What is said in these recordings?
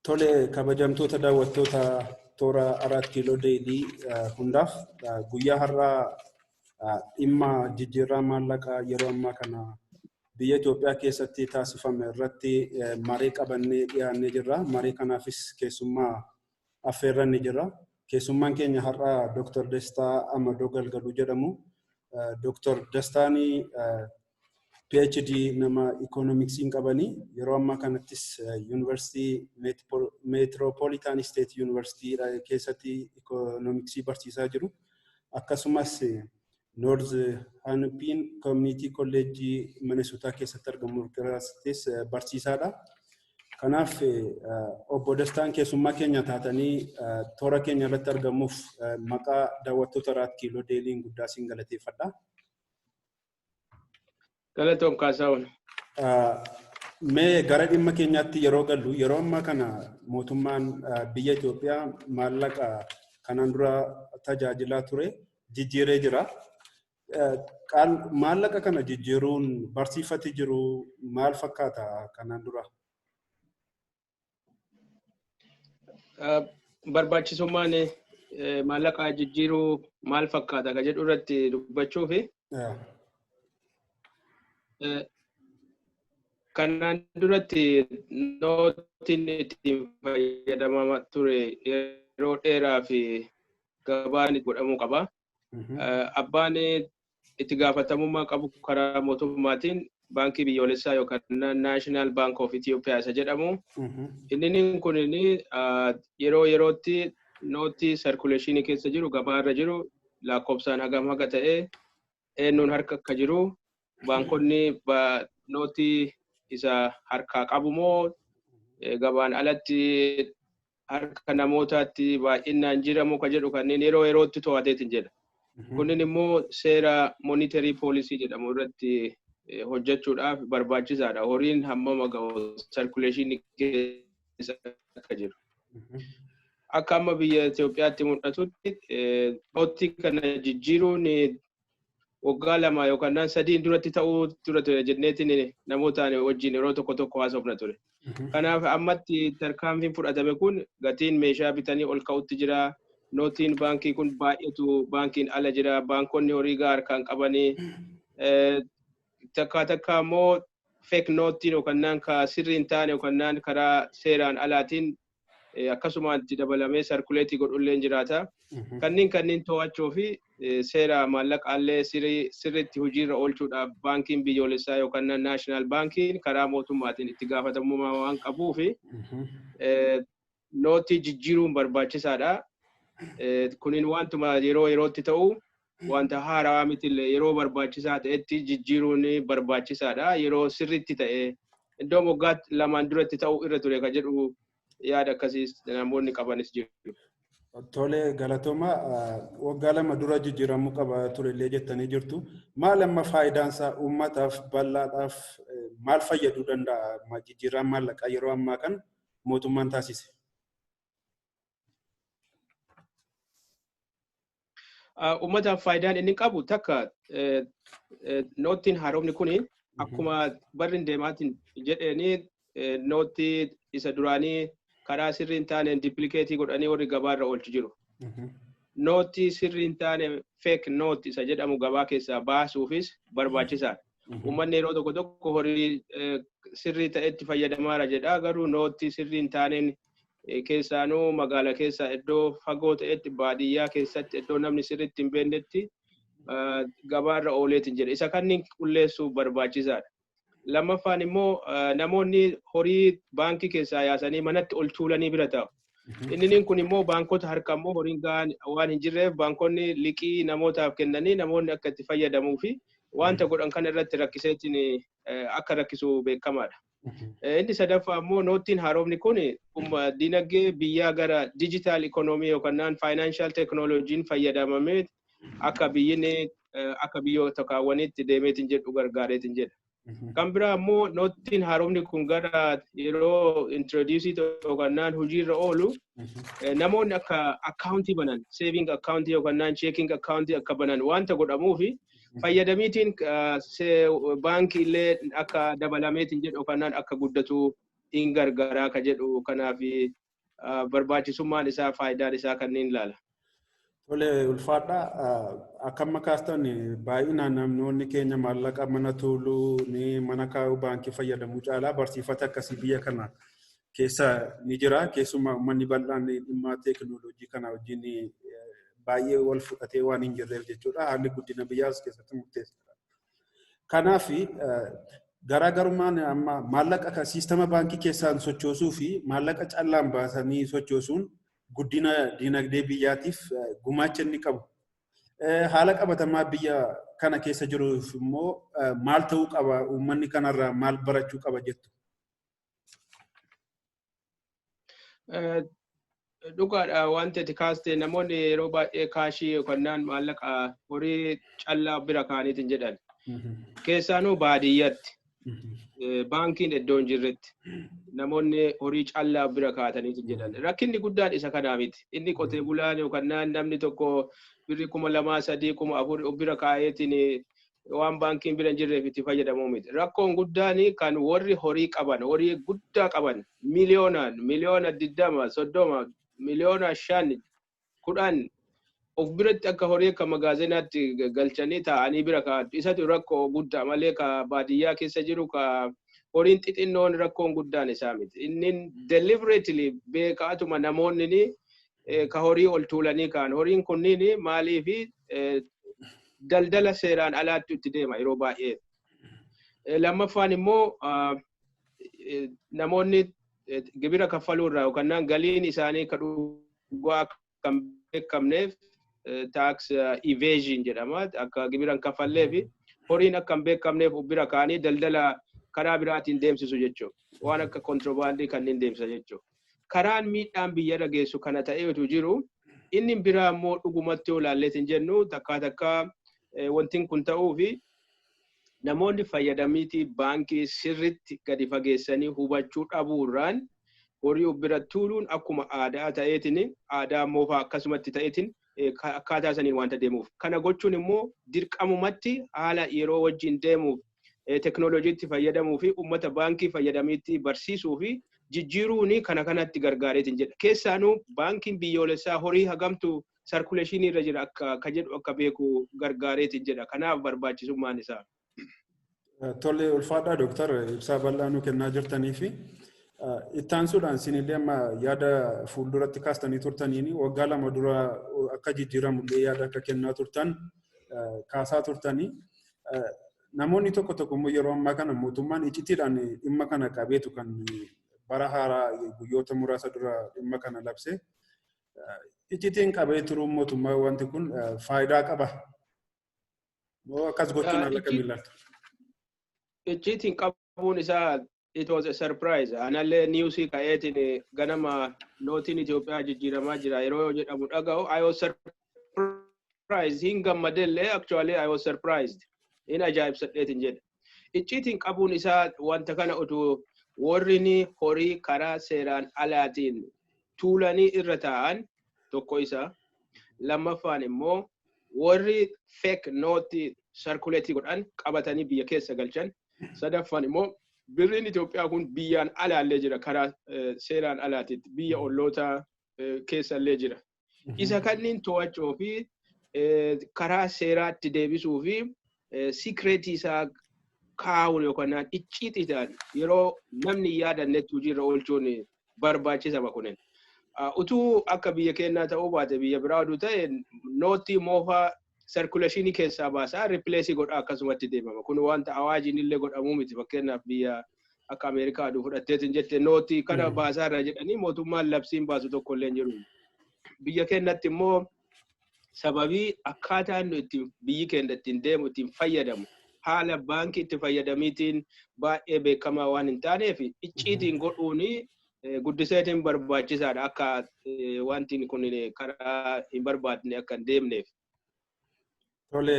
Tole, kabajamtoota daawwattoota toora Araat Kiiloo Deelii hundaaf, guyyaa har'aa dhimma jijjiirraa maallaqaa yeroo ammaa kana biyya Itoophiyaa keessatti taasifame irratti marii qabannee dhiyaannee jirra. Marii kanaafis keessummaa affeerranni jira. Keessummaan keenya har'aa Dr. Dastaa Amadoo Galgaluu jedhamu. Dr. Dastaan PhD nama ikoonomiksiin qabanii, yeroo ammaa kanattis Yuunivarsiitii Metropolitan State University keessatti ikoonomiksii barsiisaa jiru. Akkasumas North Hennepin Community College Minnesota keessatti argamu keessattis barsiisaadha. Kanaaf obbo Dastaan keessummaa keenya taatanii toora keenya irratti argamuuf maqaa daawwattoota Araat Kiiloo Deeliin guddaa siin galateeffadha. Galatoom, Kaasaawun. Mee gara dhimma keenyaatti yeroo gallu, yeroo ammaa kana mootummaan biyya Itoophiyaa maallaqa kanaan dura tajaajilaa ture jijjiiree jira. Maallaqa kana jijjiiruun barsiifati jiru maal fakkaata kanaan dura? Barbaachisummaan maallaqa jijjiiruu maal fakkaata ka jedhu irratti dubbachuufi. Kanaan duratti nootiin ittiin fayyadamamaa ture yeroo dheeraa fi gabaan godhamuu qaba. Abbaan itti gaafatamummaa qabu karaa mootummaatiin Baankii Biyyoolessaa yookaan National Bank of Ethiopia isa jedhamu. Inni kun yeroo yerootti nootii circulationii keessa jiru, gabaarra jiru, lakkoofsaan hagam haga ta'e, eenyuun harka akka jiru, baankonni nootii isa harkaa qabu moo gabaan alatti harka namootaatti baay'inaan jiramu ka jedhu kanneen yeroo yerootti to'ateetiin jedha. Kunin immoo seera monetary policy jedhamu irratti hojjechuudhaaf barbaachisaadha. Horiin hammam gahu circulation keessa akka jiru. Akka amma biyya Itoophiyaatti mul'atutti, nootii kana jijjiiruun waggaa 2 yookaan 3 duratti ta'uu ture jenneetiin namootaan wajjin yeroo tokko tokko haasofna ture. Kanaaf ammatti tarkaanfiin fudhatame kun gatiin meeshaa bitanii ol ka'utti jira. Nootiin baankii kun baay'eetu baankiin ala jira. Baankonni horii gahaa harkaan qabanii, takka takka immoo fake nootiin yookaan ka sirrii hin taane yookaan karaa seeraan alaatiin akkasuma itti dabalamee circulate godhullee jiraata. Kanneen to'achuu fi seera maallaqaallee sirriitti hojiirra oolchuudhaaf baankiin biyyoolessaa yookaan national baankiin karaa mootummaatiin itti gaafatamummaa waan qabuu fi nootii jijjiiruun barbaachisaadha. Kunin wantuma yeroo yerootti ta'u, wanta haarawaa mitillee, yeroo barbaachisaa ta'etti jijjiiruun barbaachisaadha. Yeroo sirriitti ta'e iddoo waggaa 2n duratti ta'uu irra ture ka jedhu yaada akkasiis namoonni qabanis jiru. Tole, galatooma. Waggaa 2 dura jijjiiramuu qaba turellee jettanii jirtu. Maal amma faayidaan isaa uummataaf bal'aadhaaf maal fayyaduu danda'a jijjiirraan maallaqaa yeroo ammaa kana mootummaan taasise? Uummataaf faayidaan inni qabu takka, noottiin haaromni kuni akkuma barri deemaatiin jedheeni nootii isa duraanii karaa sirrii hin taaneen duplicate godhanii warri gabaarra oolchu jiru. Nootii sirrii hin taane, fake note isa jedhamu, gabaa keessaa baasuufis barbaachisaadha. Uummanni yeroo tokko tokko horii sirrii ta'etti fayyadamaara jedha, garuu nootii sirrii hin taaneen keessaanuu magaala keessa iddoo fagoo ta'etti, baadiyyaa keessatti, iddoo namni sirriitti hin beeknetti gabaarra ooleetiin jedha. Isa kanneen qulleessuuf barbaachisaadha. Lammaffaan immoo namoonni horii baankii keessaa yaasanii manatti ol tuulanii bira taa'u. Inni kun immoo baankota harka immoo horiin gahaan waan hin jirreef, baankonni liqii namootaaf kennanii namoonni akka itti fayyadamuu fi wanta godhan kana irratti rakkiseetiin akka rakkisu beekamaadha. Inni sadaffaa immoo noottiin haaromni kun dinagdee biyyaa gara digital economy yookaan financial technologyn fayyadamamee akka biyyinni akka biyyoota kaawwaniitti deemeetiin jedhu gargaareetiin jedha. Kan biraa immoo noottiin haaromni kun gara yeroo introduce yookaan hojiirra oolu namoonni akka akkaawuntii banan, saving akkaawuntii yookaan checking akkaawuntii akka banan wanta godhamuufi fayyadamiitiin baankii illee akka dabalameetiin jedhu yookaan akka guddatu hin gargaaraa ka jedhu kanaaf. Barbaachisummaan isaa, faayidaan isaa kanneen ilaala. Tole, ulfaadha. Akkam kaastan, baay'inaan namoonni keenya maallaqa mana tuuluu ni mana kaa'uu baankii fayyadamuu caalaa barsiifata akkasii biyya kana keessa ni jira. Keessumaa uummanni bal'aan dhimma teekinooloojii kana wajjin baay'ee wal fudhatee waan hin jirreef jechuudha. Haalli guddina biyyaas keessatti murteessaadha. Kanaaf garaagarummaan amma maallaqa siistama baankii keessaan sochoosuu fi maallaqa callaan baasanii sochoosuun guddina dinagdee biyyaatiif gumaacha inni qabu. Haala qabatamaa biyya kana keessa jiruuf immoo maal ta'uu qaba? Uummanni kanarraa maal barachuu qaba jettu? Dhugaadha wanti ati kaaste, namoonni yeroo baay'ee kaashii yookaan maallaqa horii callaa bira kaa'aniitiin jedhan. Keessaanuu baadiyyaatti baankiin iddoo hin jirretti namoonni horii callaa bira kaa'ataniitiin jedhan. Rakkinni guddaan isa kanaa miti. Inni qotee bulaan yookaan namni tokko birri 2000, 3, 4000 bira kaa'eetiin waan baankiin bira hin jirreef itti fayyadamuu miti. Rakkoon guddaan kan warri horii qaban, horii guddaa qaban, miliyoonaan, miliyoona 20, 30, miliyoona 5, 10 of biratti akka horii akka magaazenaatti galchanii taa'anii bira kaa'atu. Isatu rakkoo guddaa malee ka baadiyyaa keessa jiru ka horiin xixinnoon rakkoon guddaan isaa miti. Inni deliberately beekaatuma namoonni ka horii ol tuulanii ka'an. Horiin kunniin maaliifi daldala seeraan alaatti itti deema yeroo baay'ee. Lammaffaan immoo namoonni gibira kaffaluu irraa yookaan galiin isaanii ka dhugaa kan beekamneef, tax evasion jedhama, akka gibira hin kaffallee fi horiin akka hin beekamneef bira kaa'anii daldala karaa biraatiin deemsisu jechuudha. Waan akka kontiroobaandii kanneen deemsisa jechuudha. Karaan miidhaan biyyarra geessu kana ta'eetu jiru. Inni biraa immoo dhugumatti yoo ilaalleetiin jennu, takkaa takkaa wantiin kun ta'uu fi namoonni fayyadamiitii baankii sirritti gadi fageessanii hubachuu dhabuurraan horii of bira tuuluun akkuma aadaa ta'eetiin, aadaa moofaa akkasumatti ta'eetiin akkaataa saniin wanta deemuuf. Kana gochuun immoo dirqamumatti haala yeroo wajjin deemuuf teknooloojiitti fayyadamuu fi uummata baankii fayyadamiitti barsiisuu fi jijjiiruun kana kanatti gargaareetiin jedha. Keessaanuu baankiin biyyoolessaa horii hagamtu circulationii irra jira akka jedhu akka beeku gargaareetiin jedha. Kanaaf barbaachisummaan isaa. Tole, ulfaadhaa dooktar, ibsaa bal'aa nuu kennaa jirtanii fi ittaansuudhaan isinillee amma yaada fuulduratti kaastanii turtaniin waggaa 2 dura akka jijjiiramullee yaada akka kennaa turtan kaasaa turtanii. Namoonni tokko tokko immoo yeroo ammaa kana mootummaan icitiidhaan dhimma kana qabeetu kan bara haaraa guyyoota muraasa dura dhimma kana labse. Icitiin qabee turuun mootummaa wanti kun faayidaa qaba? Moo akkas gochuun haala kamiin ilaaltu? Icciitiin qabuun isaa, it was a surprise. Anallee newsii ka'eetiin ganama nootiin Itoophiyaa jijjiiramaa jira yeroo jedhamu dhaga'u, I was surprised. Hin gammadellee, actually I was surprised. Hin ajaa'ibsadheetiin jedha. Icciitiin qabuun isaa wanta kana utuu warri horii karaa seeraan alaatiin tuulanii irra taa'an tokko isa. Lammaffaan immoo warri fake nootii circulate godhan qabatanii biyya keessa galchan. Sadaffaan immoo birriin Itoophiyaa kun biyyaan alaallee jira, karaa seeraan alaatitti biyya olloota keessallee jira. Isa kanneen to'achuu fi karaa seeraatti deebisuu fi secretii isaa kaa'uun yookaan icciitiidhaan yeroo namni hin yaadannetti hojiirra oolchuun barbaachisama kunin. Utuu akka biyya keenyaa ta'uu baate, biyya biraa oduu ta'e, nootii moofaa circulationii keessaa baasaa replace godhaa akkasumatti deemama. Kun wanta awaajiin illee godhamuu miti. Fakkeenyaaf biyya akka Ameerikaa aduu fudhatteetiin jette, nootii kana baasaa irra jedhanii mootummaan labsiin baasu tokko illee hin jiru. Biyya keenyatti immoo sababii akkaataan nu ittiin biyyi keenya ittiin deemu, ittiin fayyadamu, haala baankii itti fayyadamiitiin baay'ee beekamaa waan hin taaneef, icciitiin godhuun guddiseetiin barbaachisaadha akka wanti kun karaa hin barbaadne akka hin deemneef. Tole,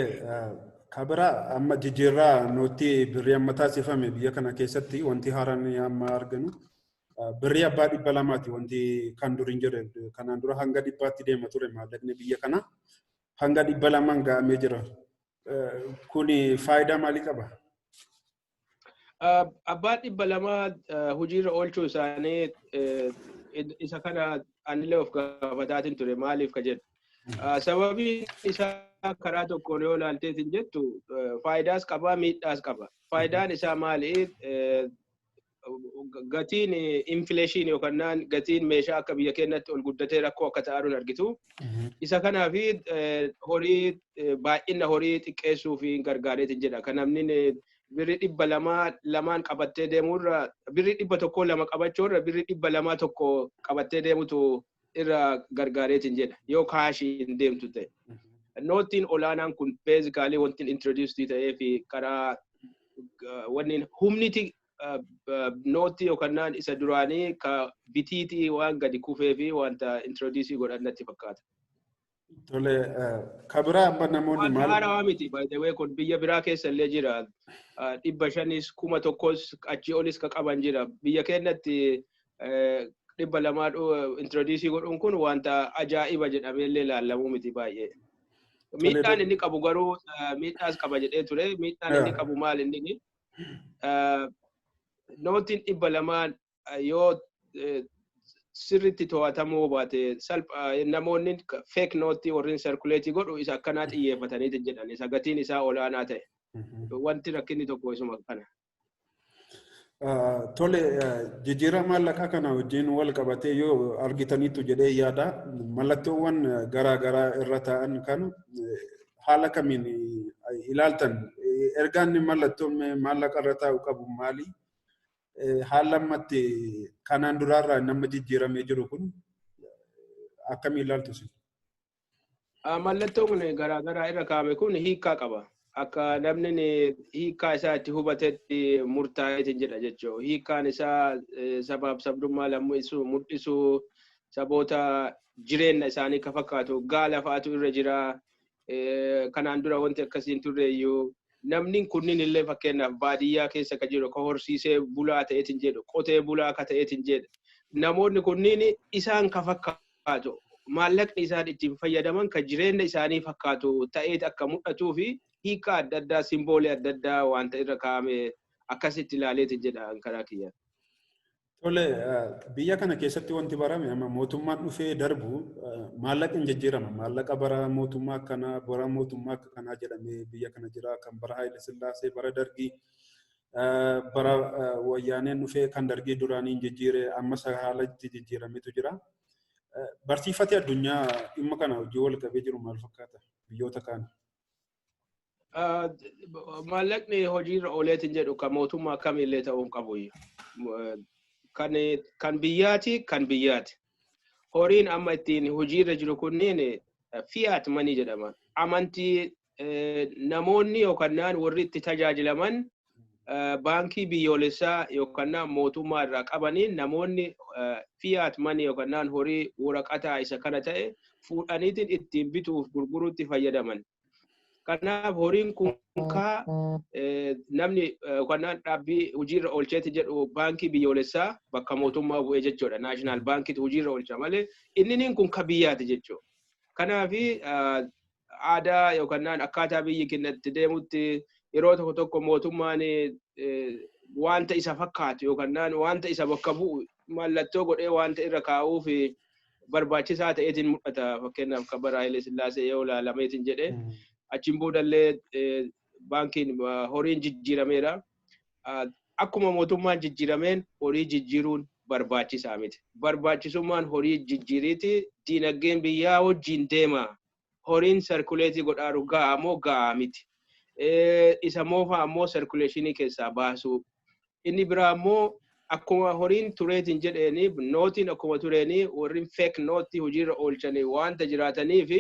kabira amma jijjiirraa nootii birrii amma taasifame biyya kana keessatti wanti haaraan amma arginu birrii abbaa 200ti. Wanti kan dur hin jirre, kanaan dura hanga 100tti deema ture maallaqni biyya kana, hanga 200n ga'amee jira. Kuni faayidaa maalii qaba? Abbaan 200 hojiirra oolchuu isaanii Isa kana anillee of gaafataatiin ture, maaliif ka jedhu. Sababiin isaa karaa tokkoon yoo ilaalteetiin jettu faayidaas qaba, miidhaas qaba. Faayidaan isaa maali? Gatiin inflation yookaan gatiin meeshaa akka biyya keenyatti ol guddatee rakkoo akka ta'an argitu. Isa kanaaf horii, baay'ina horii xiqqeessuu fi gargaareetiin jedha. Kan namni birri 200 lamaan qabattee deemurra, birri 100 lama qabachuurra, birri 200 tokko qabattee deemutu irra gargaareetiin jedha yoo kaashiin deemtu ta'e. Noottiin olaanaan kun basically wanti introduce ta'ee fi karaa wanni humniti nootti yookaan isa duraanii ka bitiitii waan gadi kufee fi wanta introduce godhan natti fakkaata. Tole, kabiraa amma namoonni maal? Haarawaa miti, by the way, kun biyya biraa keessa illee jira. 500s, 1000s, achii olis ka qaban jira. Biyya keenyatti 200 introduce godhuun kun wanta ajaa'iba jedhamee illee ilaalamuu miti baay'ee. Miidhaan inni qabu garuu, miidhaas qaba jedhee ture. Miidhaan inni qabu maal inni? Nootiin 200 yoo sirriitti to'atamuu baate, salphaa namoonni fake nootii warreen circulate godhu isa akkanaa xiyyeeffataniiti jedhan, isa gatiin isaa olaanaa ta'e. Wanti rakkinni tokko isuma kana. Tole, jijjiirama maallaqaa kana wajjin wal qabatee yoo argitaniitu jedhee yaada. Mallattoowwan garaa garaa irra taa'an kan haala kamiin ilaaltan? Ergaan mallattoon maallaqa irra taa'u qabu maali? Haala ammatti kanaan duraarraa nama jijjiiramee jiru kun akkamiin ilaaltu isin? Mallattoon garaa garaa irra kaa'ame kun hiikkaa qaba. Akka namni hiikkaa isaa itti hubatetti murtaa'eetiin jedha jechuudha. Hiikkaan isaa sabaaf sabdummaa lammisu mul'isu, saboota jireenya isaanii ka fakkaatu gaala fa'aatu irra jira. Kanaan dura wanti akkasiin turreeyyuu, namni kunniin illee fakkeenyaaf baadiyyaa keessa ka jiru, ka horsiisee bulaa ta'eetiin jedhu, qotee bulaa ka ta'eetiin jedhu. Namoonni kunniin isaan ka fakkaatu, maallaqni isaan ittiin fayyadaman ka jireenya isaanii fakkaatu ta'eet akka mul'atuu fi hiika adda addaa, simboolii adda addaa wanta irra kaa'ame akkasitti ilaaleetiin jedha karaa kiyya. Tole, biyya kana keessatti wanti barame amma mootummaan dhufee darbu maallaqni jijjiirama. Maallaqa bara mootummaa akkanaa, bara mootummaa akka kanaa jedhamee biyya kana jira. Kan bara Haayile Sillaasee, bara Dargii, bara Wayyaaneen dhufee kan Dargii duraanii jijjiire, ammas haala itti jijjiirametu jira. Barsiifati addunyaa dhimma kana hojii wal qabee jiru maal fakkaata biyyoota kaan? Maallaqni hojiirra ooleetiin jedhu kan mootummaa kamillee ta'uu hin qabu. Kan biyyaati, kan biyyaati. Horiin amma ittiin hojiirra jiru kunneen fiat money jedhama. Amantii namoonni yookaan warri itti tajaajilaman baankii biyyoolessaa yookaan mootummaa irraa qabaniin, namoonni fiat money yookaan horii waraqataa isa kana ta'e fuudhaniitiin ittiin bituuf gurguruutti fayyadaman. Kanaaf horiin kun kaa namni yookaan dhaabbii hojiirra oolcheeti jedhu baankii biyyoolessaa bakka mootummaa bu'ee jechuudha. National baankiitu hojiirra oolcha malee inni kun ka biyyaati jechuudha. Kanaaf aadaa yookaan akkaataa biyyi keenya itti deemutti yeroo tokko tokko mootummaan wanta isa fakkaatu yookaan wanta isa bakka bu'u mallattoo godhee wanta irra kaa'uuf barbaachisaa ta'eetiin mul'ata. Fakkeenyaaf kan bara Hayilee Sillaasee yoo ilaalameetiin jedhee, achiin boodallee baankiin horiin jijjiirameera. Akkuma mootummaan jijjiirameen horii jijjiiruun barbaachisaa miti. Barbaachisummaan horii jijjiiriiti diinagdeen biyyaa wajjin deema. Horiin circulate godhaaru ga'a moo ga'a miti? Isa moofaa ammoo circulation keessaa baasuu. Inni biraa ammoo akkuma horiin tureetiin jedheeni, nootiin akkuma tureeni, warri fake nootii hojiirra oolchanii wanta jiraatanii fi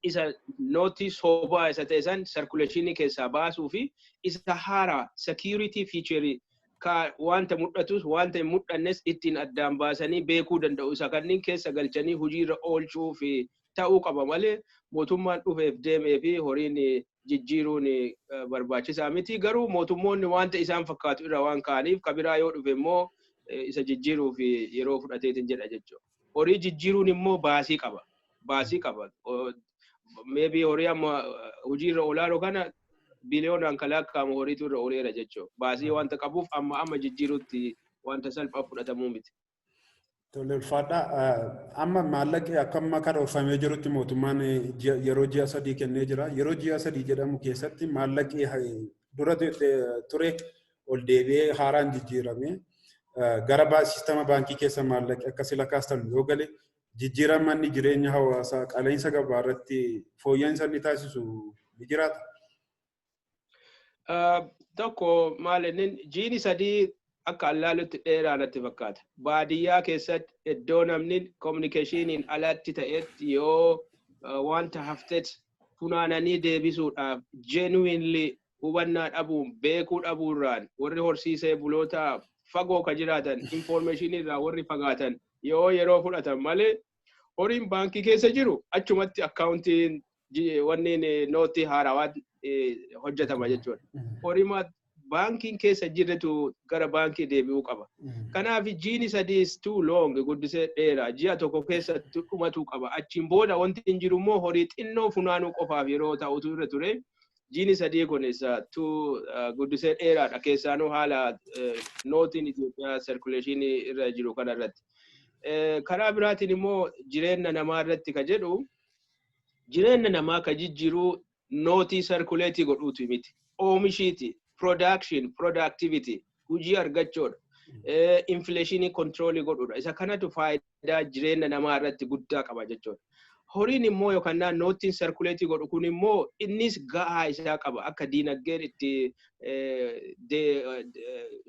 isa nootii sobaa isa ta'e san circulation keessaa baasuu fi isa haaraa security feature ka wanta mul'atus wanta hin mul'annes ittiin addaan baasanii beekuu danda'u isa kanneen keessa galchanii hojiirra oolchuu fi ta'uu qaba malee mootummaan dhufeef deemee fi horiin jijjiiruun barbaachisaa miti. Garuu mootummoonni wanta isaan fakkaatu irra waan ka'aniif, kabiraa yoo dhufe immoo isa jijjiiruuf yeroo fudhateetiin jedha jechuudha. Horii jijjiiruun immoo baasii qaba. Baasii qaba. Maybe horii amma hojiirra oolaa kana biliyoonaan kan lakkaa'amu horiitu irra ooleera jechuudha. Baasii wanta qabuuf amma amma jijjiiruutti wanta salphaa fudhatamuu miti. Tole, ulfaadhaa. Amma maallaqi akka amma karoorfamee jirutti mootummaan yeroo ji'a 3 kennee jira. Yeroo ji'a 3 jedhamu keessatti maallaqi dura ture ol deebi'ee haaraan jijjiirame gara siistama baankii keessa maallaqi akka sila kaastan yoo gale, jijjiirama inni jireenya hawaasaa, qaala'insa gabaa irratti fooyya'insa inni taasisu ni jiraata. Tokko maal, inni jiini 3 akka allaalutti dheeraa natti fakkaata. Baadiyyaa keessatti iddoo namni communicationiin alatti ta'etti yoo wanta haftet funaananii deebisuudhaaf, genuinely hubannaa dhabuun, beekuu dhabuurraan, warri horsiisee buloota fagoo ka jiraatan information irraa warri fagaatan yoo yeroo fudhatan malee, horiin baankii keessa jiru achumatti accountiin wanniin nootii haarawaa hojjetama jechuudha. Horii baankiin keessa jirretu gara baankii deebi'uu qaba. Kanaaf jiini 3 is too long, guddisee dheera. Ji'a 1 keessatti dhumatu qaba. Achiin booda wanti hin jiru immoo horii xinnoo funaanuu qofaaf yeroo ta'utu irra ture. Jiini 3 kun isa too guddisee dheeraadha. Keessaanuu haala nootiin Itoophiyaa circulationii irra jiru kana irratti. Karaa biraatiin immoo jireenya namaa irratti ka jedhu, jireenya namaa ka jijjiiruu nootii circulate godhuutu miti. Oomishiiti, production, productivity, hojii argachuudha. Inflationii control godhuudha. Isa kanatu faayidaa jireenya namaa irratti guddaa qaba jechuudha. Horiin immoo yookaan nootiin circulate godhu kun immoo innis ga'aa isaa qaba. Akka diinagdeen itti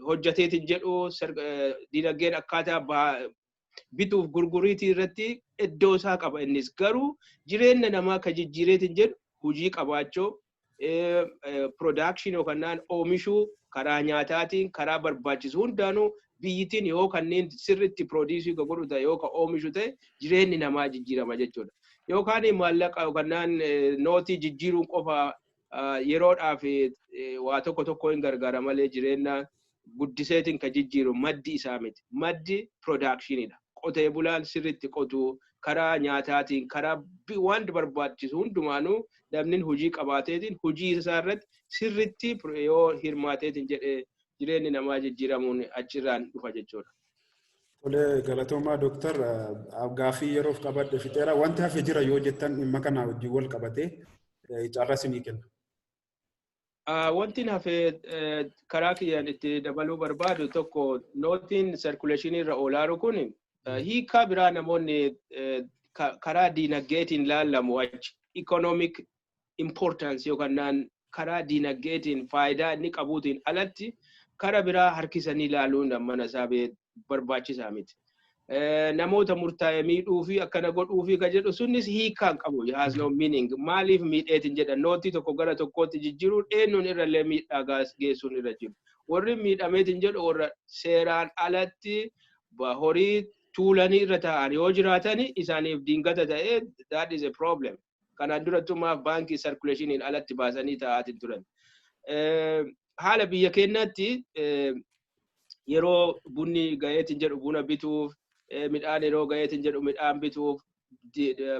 hojjateetiin jedhu, diinagdeen akkaataa bituuf gurguriitii irratti iddoo isaa qaba innis. Garuu jireenya namaa ka jijjiireetiin jedhu hojii qabaachuu, production yookaan oomishuu, karaa nyaataatiin, karaa barbaachisu hundaanuu biyyittiin yoo kanneen sirriitti produce ka godhu ta'e, yoo ka oomishu ta'e, jireenyi namaa jijjiirama jechuudha. Yookaan maallaqa yookaan nootii jijjiiruun qofa yeroodhaaf waa tokko tokko hin gargaara malee, jireenya guddiseetiin ka jijjiiru maddi isaa miti. Maddi productionidha. Qotee bulaan sirriitti qotu, karaa nyaataatiin, karaa waan barbaachisu hundumaanuu namni hojii qabaateetiin hojii isaa irratti sirriitti yoo hirmaateetiin jedhee, jireenyi namaa jijjiiramuun achirraan dhufa jechuudha. Tole, galatoomaa dooktar, gaaffii yeroof qabadhe fixeera. Wanti hafe jira yoo jettan, dhimma kana wajjin wal qabatee carraa isinii kenna. Wanti hafe karaa kiyyaan itti dabaluu barbaadu tokko, nootiin circulationii irra oolaaru kun hiikaa biraa namoonni karaa diinagdeetiin laallamu achi economic importance yookaan karaa diinagdeetiin faayidaa inni qabuutiin alatti karaa biraa harkisanii ilaaluun mana isaa barbaachisaa miti. Namoota murtaa'e miidhuu fi akkana godhuu fi ka jedhu sunis hiikaa hin qabu. Has no meaning. Maaliif miidheetiin jedha? Nootii tokko gara tokkootti jijjiiruun eenyuun irrallee miidhaa geessuun irra jiru. Warri miidhameetiin jedhu warra seeraan alatti horii tuulanii irra taa'an yoo jiraatan, isaaniif diingata ta'ee, that is a problem. Kanaan durattumaaf baankii circulationiin alatti baasanii taa'aatiin turan. Haala biyya keenyaatti yeroo bunni gaheetiin jedhu buna bituuf, midhaan yeroo gaheetiin jedhu midhaan bituuf,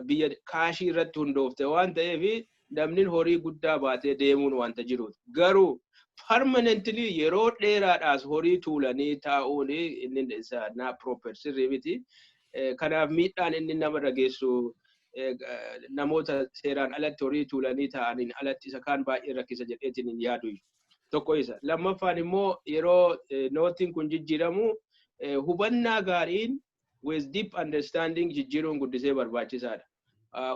biyya cashii irratti hundoofte waan ta'eef, namni horii guddaa baatee deemuun wanta jiruuf. Garuu permanently yeroo dheeraadhaas horii tuulanii taa'uun inni isa na proper, sirrii miti. Kanaaf miidhaan inni namarra geessu namoota seeraan alatti horii tuulanii taa'aniin alatti isa kaan baay'ee rakkisa jedheetiin hin yaadu. Tokko isa. Lammaffaan immoo yeroo nootiin kun jijjiiramu hubannaa gaariin, with deep understanding, jijjiiruun guddisee barbaachisaadha.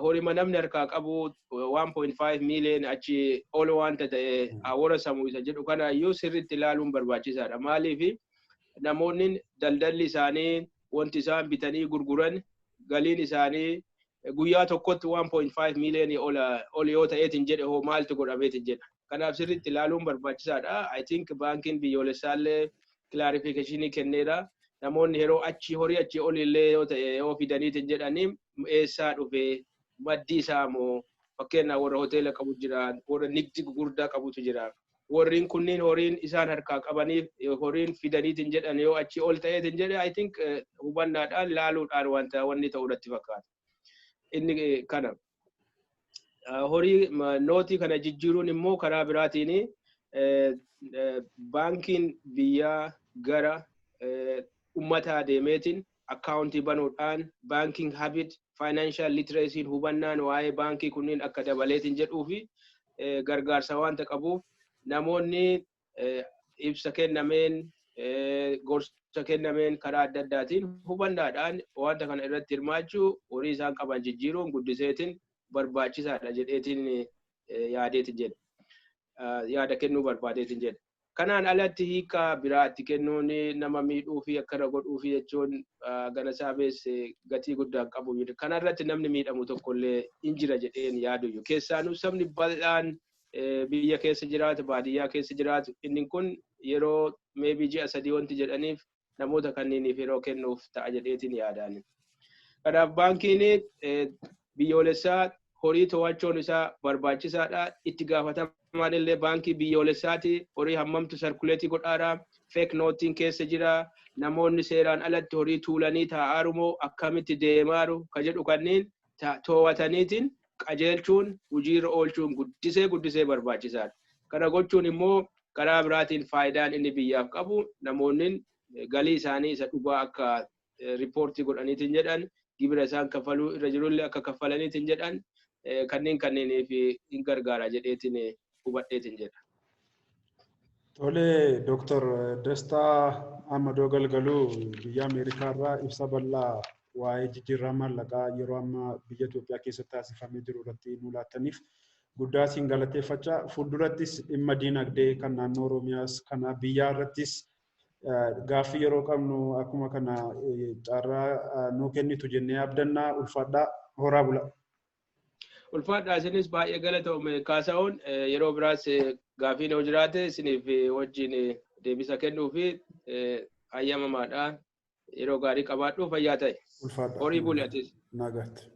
Horima namni harkaa qabu 1.5 million achi ol wanta ta'e hawara sammuu isa jedhu kana iyyuu sirriitti ilaaluun barbaachisaadha. Maaliif, namoonni daldalli isaanii, wanti isaan bitanii gurguran, galiin isaanii guyyaa tokkotti 1.5 million ol yoo ta'eetiin jedhe hoo maaltu godhameetiin jedha. Kanaaf sirriitti ilaaluun barbaachisaadha. I think baankiin biyyoolessaallee clarificationii kenneera. Namoonni yeroo achi horii achi ol illee yoo ta'e yoo fidaniitiin jedhanii, eessaa dhufe, maddi isaa moo, fakkeenyaaf warra hoteela qabu jira, warra nigdi gurguddaa qabutu jira. Warreen kunniin horiin isaan harkaa qabaniif horiin fidaniitiin jedhan yoo achi ol ta'eetiin jedhe, I think hubannaadhaan laaluudhaan wanta wanni ta'uu natti fakkaata. Inni kana. Horii nootii kana jijjiiruun immoo karaa biraatiin baankiin biyyaa gara ummataa deemeetiin Akkaawuntii banuudhaan banking habit, financial literacy, hubannaan waa'ee baankii kunniin akka dabaleetiin jedhuu fi gargaarsa waanta qabuuf, namoonni ibsa kennameen, gorsa kennameen, karaa adda addaatiin hubannaadhaan wanta kana irratti hirmaachuu, horii isaan qaban jijjiiruun guddiseetiin barbaachisaadha jedheetiin yaadeetiin jedha. Yaada kennuu barbaadeetiin jedha. Kanaan alatti hiika biraatti kennuun nama miidhuu fi akkana godhuu fi jechuun gana saabees gatii guddaa qabu. Kanarratti namni miidhamu tokkollee hin jira jedheen yaadu. Keessaanuu sabni bal'aan biyya keessa jiraatu, baadiyyaa keessa jiraatu, inni kun yeroo maybe ji'a 3 wanti jedhaniif namoota kanneeniif yeroo kennuuf ta'a jedheetiin yaadaan. Kanaaf baankiin biyyoolessaa horii to'achuun isaa barbaachisaadha. Itti gaafatamaan illee baankii biyyoolessaati. Horii hammamtu circulate godhaadha. Fake noottiin keessa jira. Namoonni seeraan alatti horii tuulanii taa'aaru moo akkamitti deemaaru ka jedhu kanneen to'ataniitiin qajeelchuun, hojiirra oolchuun guddisee guddisee barbaachisaadha. Kana gochuun immoo karaa biraatiin faayidaan inni biyyaaf qabu, namoonni galii isaanii isa dhugaa akka riippoortii godhaniitiin jedhan, gibira isaan kaffaluu irra jirullee akka kaffalaniitiin jedhan, kanneen kanneeniif hin gargaara jedheetiin hubadheetiin jedha. Tole, Dooktar Dastaa Amadoo Galgaluu biyya Ameerikaa irraa ibsa bal'aa waa'ee jijjiirraa maallaqaa yeroo ammaa biyya Itoophiyaa keessatti taasifamee jiru irratti nu laattaniif guddaa siin galateeffachaa, fuuldurattis dhimma diinagdee kan naannoo Oromiyaas kana biyyaa irrattis gaaffii yeroo qabnu akkuma kana carraa nuu kennitu jennee abdannaa. Ulfaadhaa, horaa bula. Ulfaadhaa, isinis baay'ee galatoome kaasa'uun. Yeroo biraas gaaffiin yoo jiraate isiniif wajjin deebisa kennuu fi hayyamamaadha. Yeroo gaarii qabaadhu, fayyaa ta'e. Ulfaadhaa. Horii buli atis. Nagaatti.